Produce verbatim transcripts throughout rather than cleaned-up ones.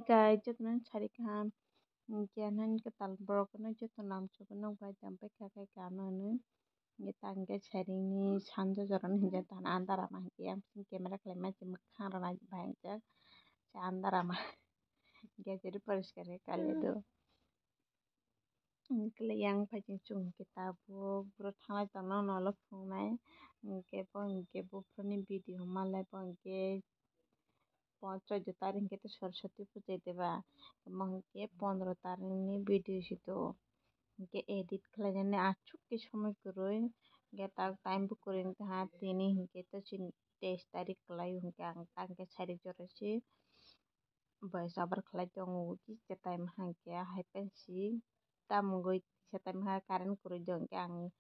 Guys, jotono sari kaham, hwnkhe nang kwtal borok no joto lamsogo no bai jam bai kha khe kano hinwi. Hwnkhe ta hwnkhe sari ni sanja jora no hinjak ta andar ama hwnkhe yang bising camera khlai ma se mwkhang rwna bai hwnjak se andar ama. Hwnkhe sari poriskar khe kali do. Hwnkhe yang phai chwng chwng hwnkhe tabuk bwrwi thanglai tongno nolo phunuknai. Hwnkhe bo hwnkhe buphuruni video hwnma le bo hwnkhe po-, choudo tarik hwnkhe Saraswati puja de ba. Omo hwnkhe pondro tarikni video se do. Hwnkhe edit khlainani aswk khe somoi kwrwi. Hwnkhe tak time bo kwrwi wngkha tini hwnkhe to chini teis tarik kwlai hwnkhe ang ta hwnkhe sari jora se. Voice over khlai tongo, kisa time hwnkhe hai pensi tamungwi kisa time ha current kwrwi do hwnkhe ang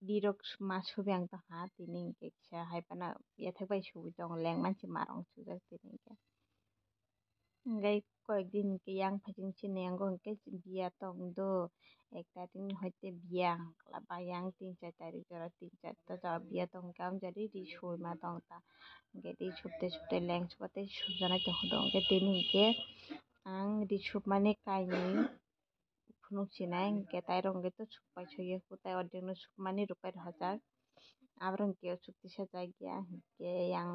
dirok ma subi ang tongkha tini hwnkhe kisa hai phano yathek bai subi tongo lengma se marung sujak tini hwnkhe. Hwnkhe koyek din hwnkhe yang phaiching chini yango hwnkhe biya tong do. Ek tarik ni hoite biya hwnkhe ba yang tin char tarik jora tin char ta jora biya tong khe amjari ri sui ma tong ta. Hwnkhe ri supte supte leng suba tei sujanai tong do. Hwnkhe tini hwnkhe ang ri supmani kainwi phunuk sinai hwnkhe tairok hwnkhe to sukpai soi ya kutai ordek no sukmani rwpai rwjak. Aborok hwnkhe o suk tisa jak ya hwnkhe yang.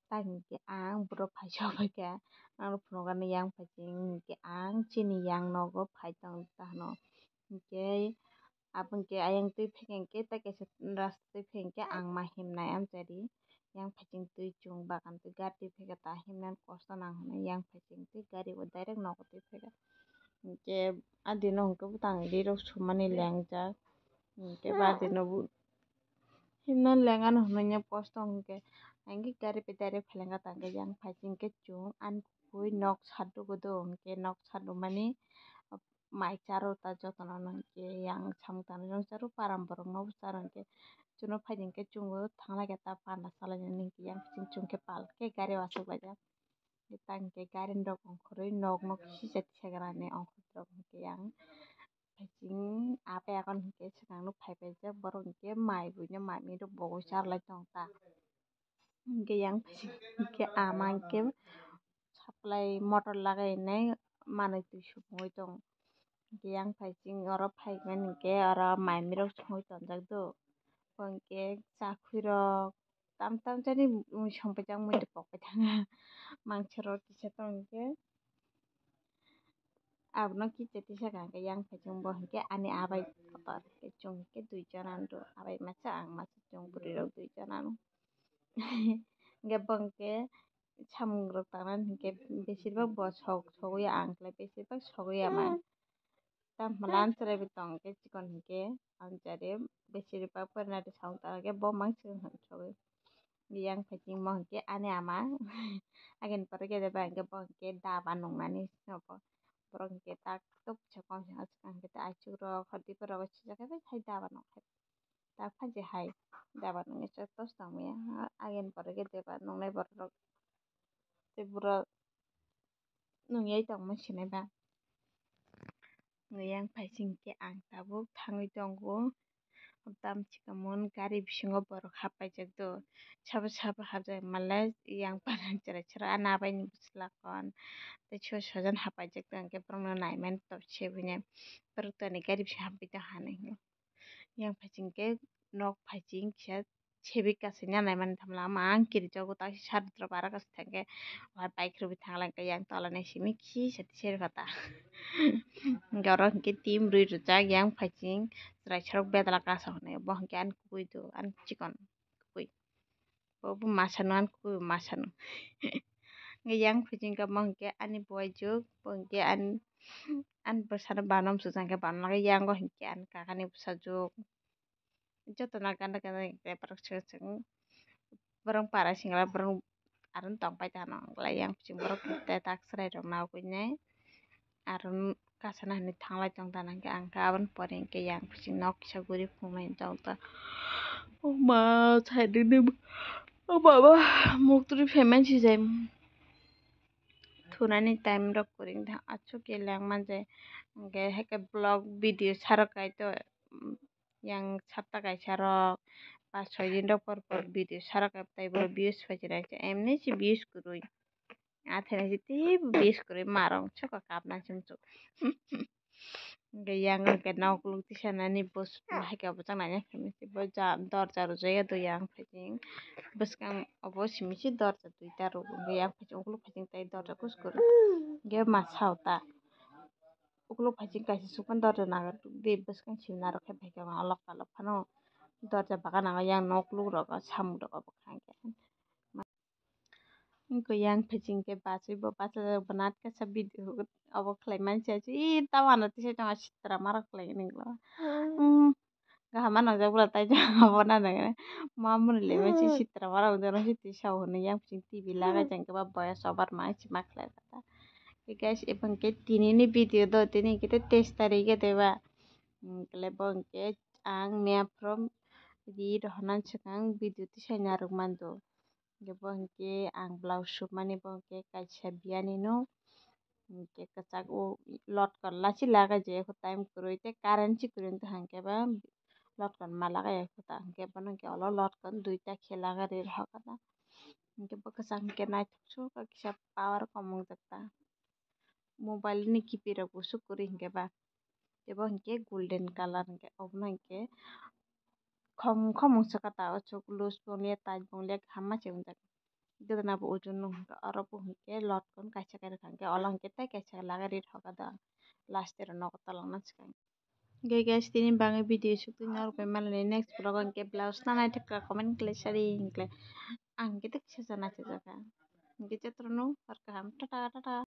Ta hwnkhe ang borok phaisa phaikha, ang phunukgani yang phaiching hwnkhe ang chini yang nogo phai tong ta hwno. Hwnkhe abo hwnkhe ayang twi phaikha hwnkhe ta kaisa rasta twi phaikha hwnkhe ang ma himnai amchari. Yang phaiching twi chwng bagan twi gari twi phaikha ta himnani kosto nang hwnwi yang phaiching twi gari o direct nogo twi phaikha. Hwnkhe adino hwnkhe bwtang rirok sumani lengjak. Hwnkhe badino bo himna lengano hwnwi kosto hwnkhe, hwnkhe gari bai direct phailengkha tangkhe yang phaiching khe chwng ani kubui nok saduk do hwnkhe nok sadukmani mai charo ta jotono hwnkhe yang samung tangjak charo param borokno charo hwnkhe chwngno phaidi hwnkhe chwngno thanglai khe ta panda salainani hwnkhe yang chwng khe pal khe gari o achuklaijak. Tei tang khe gari rok ongkhorwi nok nok sisa tisagrani ongkhorwi rok hwnkhe yang phaiching apai agon hwnkhe swkang nuk phaipaijak borok hwnkhe mai buino mai miro bogwi charwlai tong ta hwnkhe yang phaiching hwnkhe ama hwnkhe supply motor lagainai manwi twi supungwi tong hwnkhe yang phaiching oro phaimani hwnkhe oro mai mirok songwi tongjak do hwnkhe chakhwi rok tam tam jani mui songpaijak mui pokpai thanga mangsa rok kisa tong hwnkhe. Abono kisa tisa kha hwnkhe yang phaichung bo hwnkhe ani abai kotor hwnkhe chwng hwnkhe dui jona do abai masa ang masa chwng bwrwi rok dui jona no hwnkhe bo hwnkhe samung rok tangnani hwnkhe besir bak bo sok sogwi ang khlai besir bak sogwi ama. Tamo lam chwrai bo tong khe chikon hinkhe amchari besi rwpha pore nadi samung tangkhe bo mang chwng hwn sogwi. Yang phaiching mo hinkhe ani ama agini pore khe ba hinkhe bo hinkhe daba nungnani snogo borok hinkhe tak tok kisa kom se aswk hinkhe aichuk rok hwrdi borok sijak khe bai hai daba nung khe tak phan se hai daba nungya tos tong maya agini pore khe deba nungnai borok rok tei borok nung yai tongma sinai ba. Yang phai sing khe ang tabuk thangwi tongo. Tamchikhamon gari bisingo borok happaijak do. Sabo sabo hapjak male yang panang chwrai chwrai a nabaini bwsla kon. Tei soijon happaijak do hwnkhe borokno naimani topse buine. Borok toni gari bisingo happai tong ha hinwi. Yang phai sing khe nok phai sing kisa sebi kasaina naimani thamla ama ang kirijago ta sadra bara kasa thangkhe bike rwui thanglai khe yang tola nai simi khisa tiseri pata hwnkhe oro hwnkhe team rwi rwjak yang phaiching chwraisarok bedala kasa hwnwi bo hwnkhe ani kubui do ani chikon kubui bo bo masa no ani kubui bo masa no hwnkhe yang phaiching khe bo hwnkhe ani buwai juk bo hwnkhe ani ani bwsano banom sujak khe banom lagwi yango hwnkhe ani kakani bwsajuk. Jotono gana gana borok swk swk borok para singla borok aro tongpai tongno yang bising borok tak chwrai rok nai aro kasana hinwi thanglai tong ta nang khe ang khe aboni pore hinkhe yang bising nok kisa guri phunuknai tong ta o ma side ni o baba muktwi phaimani sijai thunani time rok kwrwi wngkha aswk khe lengmani je hinkhe haikhe vlog video sarok kaito. Yang sapta kaisa rok pas soi din rok por por video sara kap tai bo views paijak emni se views kwrwi Athena si tei bwswk kwrwi marwng sokha kapna chumchuk. Hwnkhe yang hwnkhe nok luk tisanani bus haikhe obo chang naina phaimani bo ja dorja rwjak ya do yang phaising bwskang obo simi se dorja duita rwgo hwnkhe yang phaising ukuluk phaising tei dorja kusu kwrwi hwnkhe masa ota ukuluk phaising kaisa sukmani dorja nagar di bwskang simi narwk khe phaikhe lok talok phano dorja bagan nango yang nok luk rogo samung rogo bwkha hwnkhe. Wngkha yang phaising khe bachwi bo bachajak bo natkhe sa video obo khlai mansi achi ih tamo ano tisa tongo sitra mara khlai ninglo. Hmm. Kaham ma nongjak bwla tai abo na nang ma mwnwi le masi sitra mara wngjak no si tisa hwnwi yang phaising T V lagai jang khe ba boyas over ma si ma khlai kha ta. Guys ebong khe tini ni video do tini khe teis tarik khe de ba. Hmm, kle bo hwnkhe ang mia from ri rohornani swkang video tisai narwk mando. Hwnkhe bo hwnkhe ang blouse sukmani bo hwnkhe kaisa biyani no hwnkhe kwchak o lotkon lachi lagai je time kwrwi tei current si kwrwi wngkha hwnkhe ba lotkon ma lagai ya khe ta hwnkhe bono hwnkhe olo lotkon duita khe lagai ri rwkha ta hwnkhe bo kwchak hwnkhe naithok sukha kisa power kom wngjak ta mobile ni kipi rok bo suk kwrwi hwnkhe ba tei bo hwnkhe golden colour hwnkhe obono hwnkhe. Khom khomung saka ta o chuk loose bonglia tight bonglia kaham ma se wngjak. Gwdana bo ujunu hwnkhe oro bo hwnkhe lotkon kaisa kaisa hwnkhe olo hwnkhe tei kaisa lagai ri thoka da last oro nogo tolongna swkang. Hwnkhe guys tini bagwi video suk twi norok bai manlini next vlog o hwnkhe blouse na naithok kha comment khlai sadi hwnkhe ang hwnkhe tei kisa cha naithok jakha hwnkhe jotono hor kaham tata tata.